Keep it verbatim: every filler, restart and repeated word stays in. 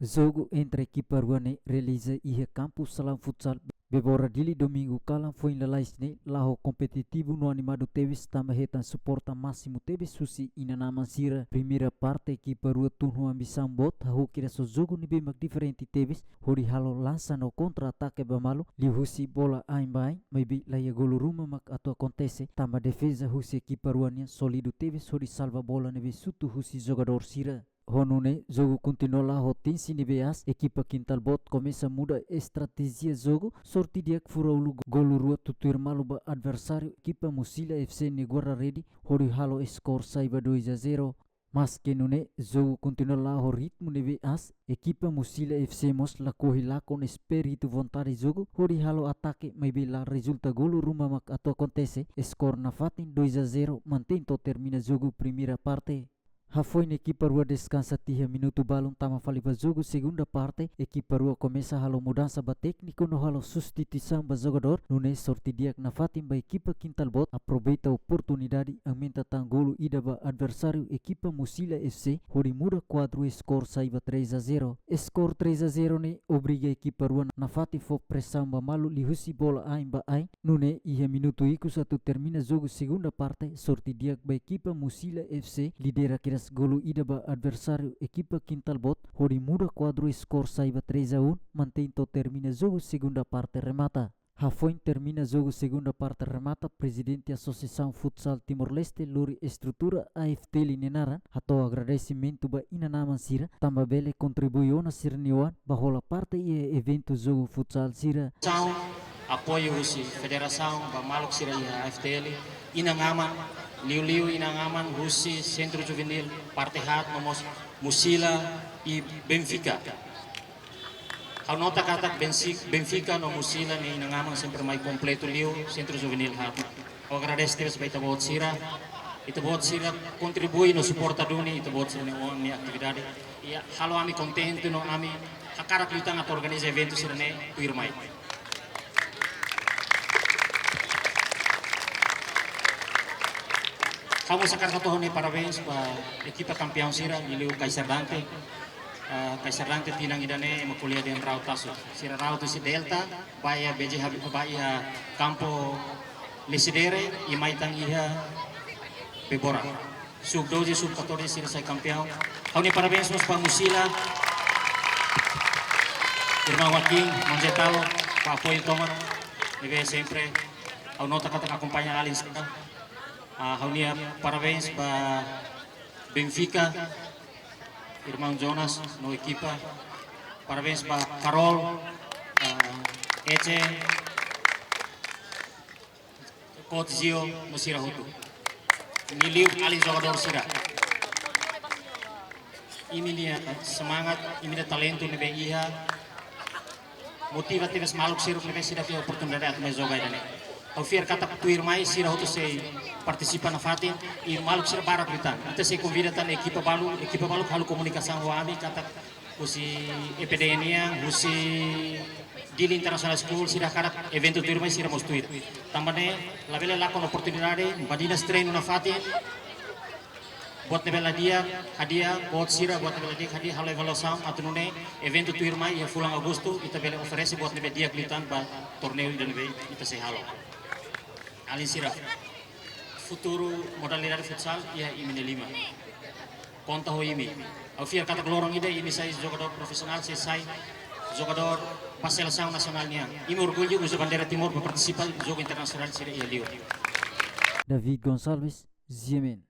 Jogu entre ekipa rua ne'e realiza iha kampu Salaam Futsal Bebora Dili, domingu kalan foin lalais ne'e, la ho kompetitivu no animadu tebes, tanba hetan suporta másimu tebes husi inan-aman sira. Primeira parte ekipa rua tun ho ambisaun boot, hahú kedas ho jogu ne'ebé mak diferente tebes, hodi halo lansa no kontra-atake ba malu, liuhusi bola ain ba ain, maibé la iha golu ruma mak atu akontese, tanba defeza husi ekipa rua nian sólidu tebes hodi salva bola ne'ebé sutu husi jogadór sira. Ho nune'e, jogu kontinua la ho tensi ne'ebé aas, ekipa Kintal Boot komesa muda estratéjia jogu, sorte di'ak fura uluk golu rua tutuir malu ba adversáriu, ekipa Mosila F C nia guarda-rede, hodi halo skor sai ba dois a zero. Maske nune'e, jogu kontinua la ho ritmu ne'ebé aas, ekipa Mosila F C mós lakohi lakon espíritu vontade jogu, hodi halo atake, maibé la rezulta golu ruma mak atu akontese, skor nafatin dois a zero, mantein to'o termina jogu primeira parte. Hafoin ekipa rua deskansa tiha minutu balun, tama fali ba jogu segunda parte, ekipa rua komesa halo mudansa ba tékniku no halo substituisaun ba jogadór, nune'e sorte di'ak nafatin ba ekipa Kintal Boot, aproveita oportunidade, aumenta tan golu ida ba adversáriu ekipa Mosila F C, hodi muda kuadru, skor sai ba três a zero. Skor três a zero ne'e obriga ekipa rua nafatin fó presaun ba malu liuhusi bola ain ba ain, nune'e iha minutu ikus atu termina jogu segunda parte, sorte di'ak ba ekipa Mosila F C, lidera kedas golu ida ba adversáriu ekipa Kintal Boot, hodi muda kuadru, skor sai ba três a um, mantein to'o termina jogu segunda parte remata. Hafoin termina jogu segunda parte remata, Prezidente Asosiasaun Futsal Timor-Leste lori estrutura A F T L nia naran, hato'o agradesimentu ba inan-aman sira, tanba bele kontribui ona sira-nia oan ba hola parte iha eventu jogu futsal sira. Saun, apoiu husi federasaun ba maluk sira iha A F T L, inan-aman, liuliu inan-aman husi Sentru Juvenil parte haat, no mós Mosila i Benfica. Ha'u nota katak Bensi-, Benfica no Mosila nia inan-aman sempre mai kompletu liu Sentru Juvenil haat. Ha'u agradese tebes ba ita-boot sira. Ita-boot sira kontribui no suporta duni ita-boot sira-nia oan nia atividade. I halo ami kontente no ami hakarak liután atu organiza eventu sira-ne'e tuirmai. Ha'u mós hakarak hato'o ha'u-nia parabéns ba ekipa kampeaun sira, liuliu Kaiser Dante. Ah, Kaiser Dante tinan ida-ne'e ema ko'alia dehan ra'ut tasu. Sira ra'ut husi Delta, ba iha B J Habib, ba iha kampu Lecidere, i mai tan iha Bebora. Sub doze, sub catorze sira sai kampeaun. Ha'u-nia parabéns mós ba Mosila. Irmaun Joaquim, Manzetalo, ba apoiu tomak ne'ebé sempre ha'u nota katak akompaña alin sira. Ah, ha'u-nia parabéns ba Benfica, irmaun Jonas no ekipa. Parabéns ba Carol, ah, Ece, Coach Zio, no sira hotu. Liuliu alin jogadór sira. Imi-nia semangat, imi-nia talentu ne'ebé iha, motiva tebes maluk sira ne'ebé seidauk iha oportunidade atu mai joga ida-ne'e. Ha'u fiar katak tuirmai sira hotu sei partisipa nafatin, i maluk sira barak liután. Ita sei konvida tan ekipa balu, ekipa balu halo komunikasaun ho ami katak husi E P D nian, husi Dili International School, sira hakarak eventu tuirmai sira mós tuir. Tanba ne'e, labele lakon oportunidade, badinas treinu nafatin, buat ne'ebé la di'ak hadi'a, buat sira, buat ne'ebé la di'ak hadi'a, halo avaliasaun, atu nune'e eventu tuirmai iha fulan Agostu, ita bele oferese buat ne'ebé di'ak liután ba torneiu ida ne'ebé ita sei halo. Alin sira, futuru modalidade futsal iha imi-nia liman. Konta ho imi. Ha'u fiar katak loron ida imi sai jogadór profisionál, sei sai jogadór ba selesaun nasionál nian. Imi orgullu uza bandeira Timor ba partisipa jogu internasionál sira iha liur. David Gonçalves, G M N.